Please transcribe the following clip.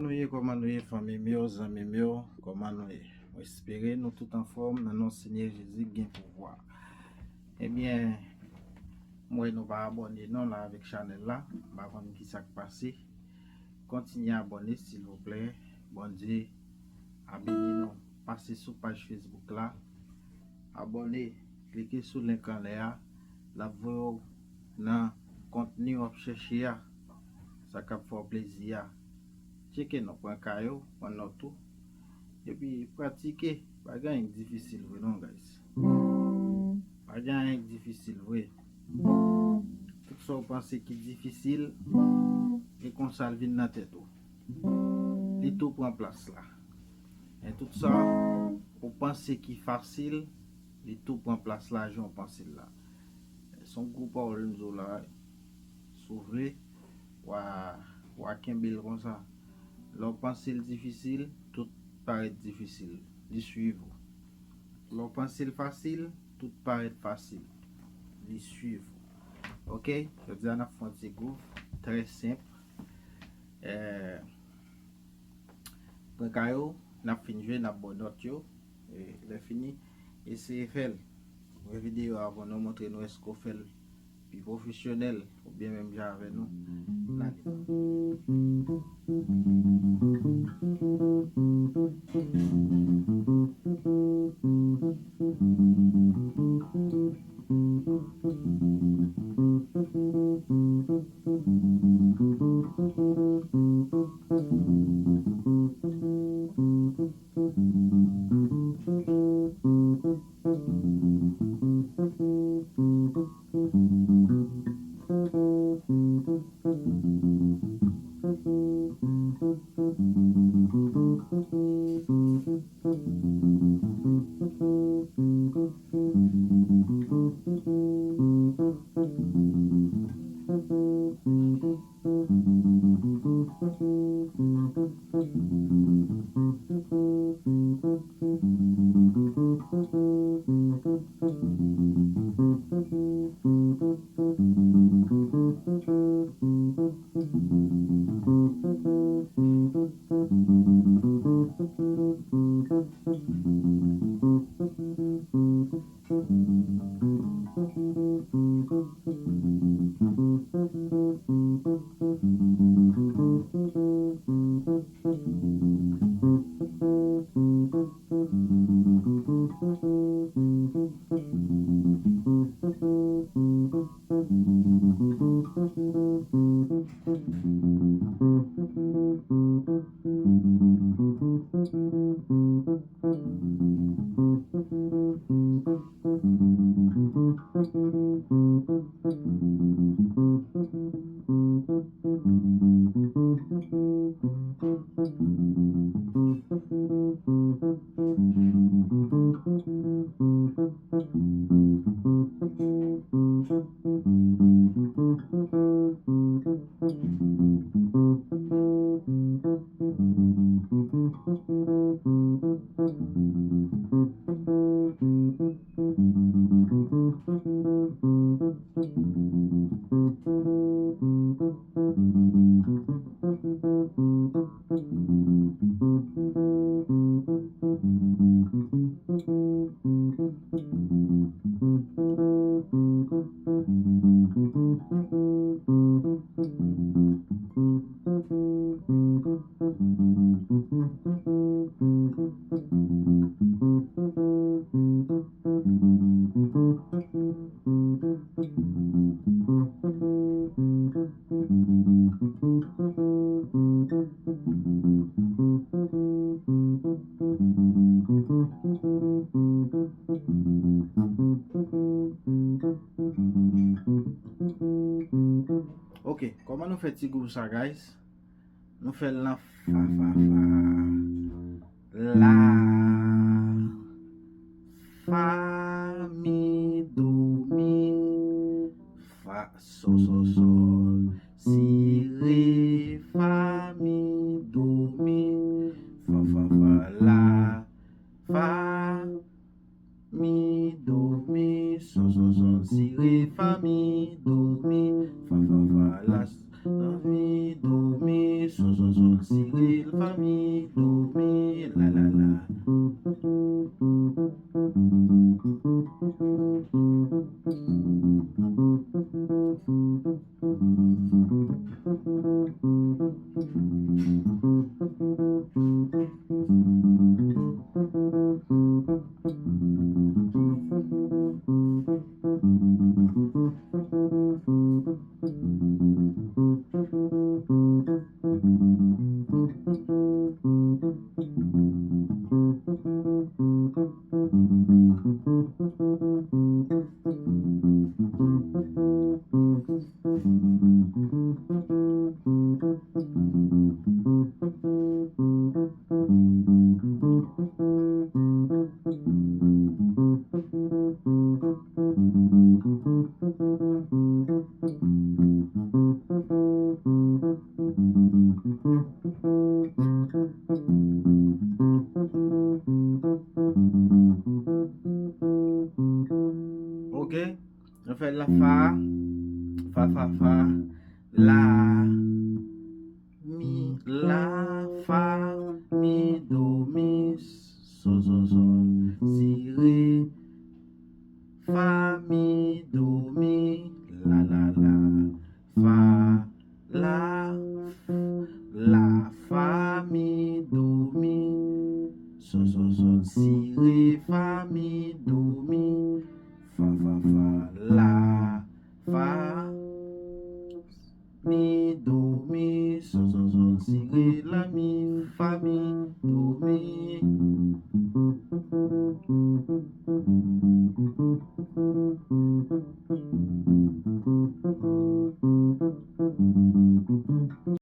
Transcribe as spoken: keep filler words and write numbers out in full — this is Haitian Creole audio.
Nou ye, kòman nou ye, fanmi m yo, zanmi m yo, kòman nou ye? Mwen espere nou tout anfòm nan non Senyè Jezi ki gen pouvwa. Ebyen, mwen nou pa abòne non la avèk chanèl la, m pa konn ki sa k pase. Kontinye abòne silvouplè. Bondye a beni nou. Pase sou paj Facebook la, abòne, klike sou link anlè a, l ap voye w nan kontni w ap chèche a, sa k ap fè w plezi a. Tcheke non, pran kaye w, pran nòt ou, epi pratike. Pa gen anyen k difisil vre non, guys. Pa gen anyen k difisil vre. Tout sa w panse ki difisil, e konsa l vin nan tèt ou. Li tou pran plas la. Men tout sa ou panse ki fasil, li tou pran plas la jan w panse l la. Se yon gwo pawòl m di w la, si w vle, w a, w a kenbe l konsa. Lè w panse l difisil, tout parèt difisil. Li swiv ou. Lè w panse l fasil, tout parèt fasil. Li swiv ou. Oke? Jodi a n ap fè yon ti gwouv trè senp. Eh, Pran kaye w, n ap fin jwe, n ap ba w nòt yo. E, lè fini, eseye fè l. Wè videyo a avan nou montre nou èske w fè l pi pwofesyonèl oubyen menm jan avè nou. N ale. Ok, kòman nou fè ti gwouv sa, guys? Nou fè l nan fa, fa, fa. La, fa, mi, do, mi, fa, so, so, sol, si, re, fa, mi, do, mi, fa, fa, fa, la, fa, mi, do, mi, so, so, sol, si, re, fa, mi, do, mi, fa, fa, fa, la, so, mi, do, mi, so, so, sol, si, re, fa, mi, do, mi, la, la, la. Ok. Nou fè la fa, fa, fa, fa, la, mi, la, fa, mi, do, mi, so, so, so, si, re, fa, mi, do, mi, la, la, la, fa, la, la, fa, mi, do, mi, so, so, so, si, re, fa, mi, do, mi, fa, fa, fa, la, fa, mi, do, mi, so, so, so, si, re, la, mi, fa, mi, do, mi.